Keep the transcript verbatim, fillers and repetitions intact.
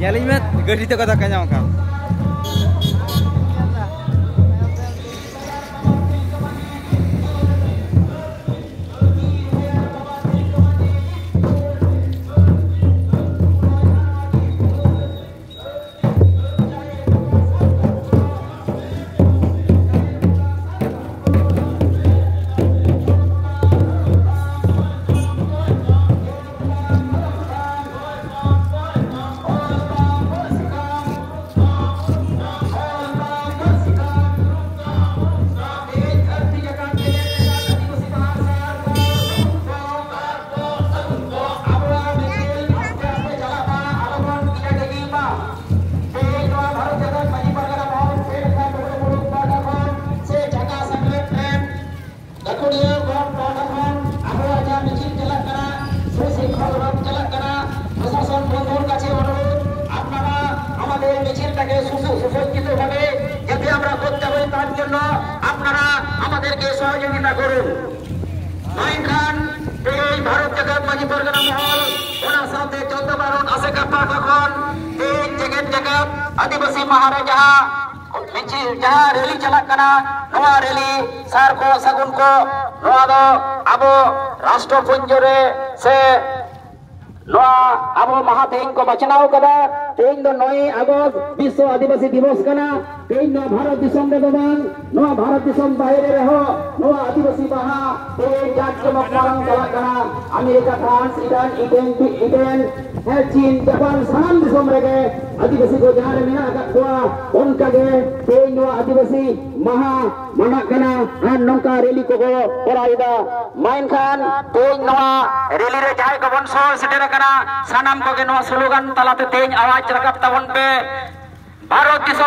ᱧᱮᱞᱤᱧ ᱢᱮ, ᱜᱟᱹᱰᱤ ᱛᱮᱠᱚ ᱫᱷᱟᱠᱟ ᱧᱟᱢ ᱠᱟᱱ᱾ ᱛᱮᱦᱮᱧ ᱱᱚᱣᱟ ᱵᱷᱟᱨᱚᱛ ᱡᱟᱠᱟᱛ ᱢᱟᱹᱡᱷᱤ ᱯᱟᱨᱜᱟᱱᱟ ᱢᱚᱦᱚᱞ ᱥᱮ ᱢᱤᱫᱴᱟᱝ ᱰᱩᱵᱩᱡ ᱢᱩᱞᱩᱠ ᱯᱟᱦᱴᱟ ᱠᱷᱚᱱ ᱥᱮ ᱡᱟᱸᱜᱟ ᱥᱟᱢᱞᱮᱫ ᱨᱮᱱ ᱜᱟᱹᱠᱷᱩᱲᱤᱭᱟᱹ ᱠᱚ ᱯᱟᱦᱴᱟ ᱠᱷᱚᱱ ᱟᱵᱚᱣᱟᱜ ᱡᱟᱦᱟᱸ ᱢᱤᱪᱷᱤᱞ ᱪᱟᱞᱟᱜ ᱠᱟᱱᱟ, ᱥᱩᱥᱤᱠᱷᱚᱞ ᱵᱷᱟᱵᱽ ᱪᱟᱞᱟᱜ ᱠᱟᱱᱟ, ᱯᱨᱚᱥᱟᱥᱚᱱ ᱵᱚᱱᱫᱷᱩᱨ ᱠᱟᱪᱷᱮ অনুরোধ, আপনারা আমাদের মিছিলটাকে সুসু-, সুসজ্জিতভাবে যাতে আমরা করতে পারি, তার জন্য আপনারা আমাদেরকে সহযোগিতা করুন। ᱢᱮᱱᱠᱷᱟᱱ ᱛᱮᱦᱮᱧ ᱵᱷᱟᱨᱚᱛ ᱡᱟᱠᱟᱛ ᱢᱟᱹᱡᱷᱤ ᱯᱟᱨᱜᱟᱱᱟ ᱢᱚᱦᱚᱞ, ᱚᱱᱟ ᱥᱟᱶᱛᱮ ᱪᱚᱱᱫᱚ ᱵᱟᱨᱚᱱ ᱟᱥᱮᱠᱟ ᱯᱟᱦᱴᱟ ᱠᱷᱚᱱ ᱛᱮᱦᱮᱧ ᱡᱮᱜᱮᱛ ᱡᱟᱠᱟᱛ ᱟᱹᱫᱤᱵᱟᱹᱥᱤ ᱢᱟᱦᱟ ᱨᱮ ᱡᱟᱦᱟᱸ ᱢᱤᱪᱷᱤᱞ, ᱡᱟᱦᱟᱸ ᱨᱮᱞᱤ ᱪᱟᱞᱟᱜ ᱠᱟᱱᱟ, ᱱᱚᱣᱟ ᱨᱮᱞᱤ ᱥᱟᱨ ᱠᱚ, ᱥᱟᱹᱜᱩᱱ ᱠᱚ, ᱱᱚᱣᱟ ᱫᱚ ᱟᱵᱚ ᱨᱟᱥᱴᱨᱚ ᱯᱩᱧᱡᱚ ᱨᱮ ᱥᱮ ᱱᱚᱣᱟ ᱟᱵᱚ ᱢᱟᱦᱟ ᱛᱮᱦᱮᱧ ᱠᱚ ᱵᱟᱪᱷᱱᱟᱣ ᱠᱟᱫᱟ᱾ ᱛᱮᱦᱮᱧ ᱫᱚ ᱱᱚᱭ ᱟᱜᱚᱥᱴ ᱵᱤᱥᱥᱚ ᱟᱹᱫᱤᱵᱟᱹᱥᱤ ᱫᱤᱵᱚᱥ ᱠᱟᱱᱟ᱾ ᱛᱮᱦᱮᱧ ᱱᱚᱣᱟ ᱵᱷᱟᱨᱚᱛ ᱫᱤᱥᱚᱢ ᱨᱮᱫᱚ ᱵᱟᱝ, ᱱᱚᱣᱟ ᱵᱷᱟᱨᱚᱛ ᱫᱤᱥᱚᱢ ᱵᱟᱦᱨᱮ ᱨᱮᱦᱚᱸ ᱱᱚᱣᱟ ᱟᱹᱫᱤᱵᱟᱹᱥᱤ ᱢᱟᱦᱟ ᱛᱮᱦᱮᱧ ᱡᱟᱠ ᱡᱚᱢᱚᱠ ᱢᱟᱨᱟᱝ ᱪᱟᱞᱟᱜ ᱠᱟᱱᱟ᱾ ᱟᱢᱮᱨᱤᱠᱟ, ᱯᱷᱨᱟᱱᱥ, ᱤᱨᱟᱱ, ᱤᱰᱮᱱ, ᱤᱰᱮᱱ, ᱦᱮᱸ, ᱪᱤᱱ, ᱡᱟᱯᱟᱱ, ᱥᱟᱱᱟᱢ ᱫᱤᱥᱚᱢ ᱨᱮᱜᱮ ᱟᱹᱫᱤᱵᱟᱹᱥᱤ ᱠᱚ ᱡᱟᱦᱟᱸ ᱨᱮ ᱢᱮᱱᱟᱜ ᱟᱠᱟᱫ ᱠᱚᱣᱟ, ᱚᱱᱠᱟᱜᱮ ᱛᱮᱦᱮᱧ ᱱᱚᱣᱟ ᱟᱹᱫᱤᱵᱟᱹᱥᱤ ᱢᱟᱦᱟ ᱢᱟᱱᱟᱜ ᱠᱟᱱᱟ ᱟᱨ ᱱᱚᱝᱠᱟ ᱨᱮᱞᱤ ᱠᱚᱠᱚ ᱠᱚᱨᱟᱣ ᱮᱫᱟ᱾ ᱢᱟ ᱮᱱᱠᱷᱟᱱ ᱛᱮᱦᱮᱧ ᱱᱚᱣᱟ ᱨᱮᱞᱤ ᱨᱮ ᱡᱟᱦᱟᱸᱭ ᱠᱚᱵᱚᱱ ᱥᱚᱦᱚᱨ ᱥᱮᱴᱮᱨ ᱟᱠᱟᱱᱟ, ᱥᱟᱱᱟᱢ ᱠᱚᱜᱮ ᱱᱚᱣᱟ ᱥᱞᱳᱜᱟᱱ ᱛᱟᱞᱟᱛᱮ ᱛᱮᱦᱮᱧ ᱟᱣᱟᱡᱽ ᱨᱟᱠᱟᱵ ᱛᱟᱵᱚᱱ ᱯᱮ᱾ ᱵᱷᱟᱨᱚᱛ ᱫᱤᱥᱚᱢ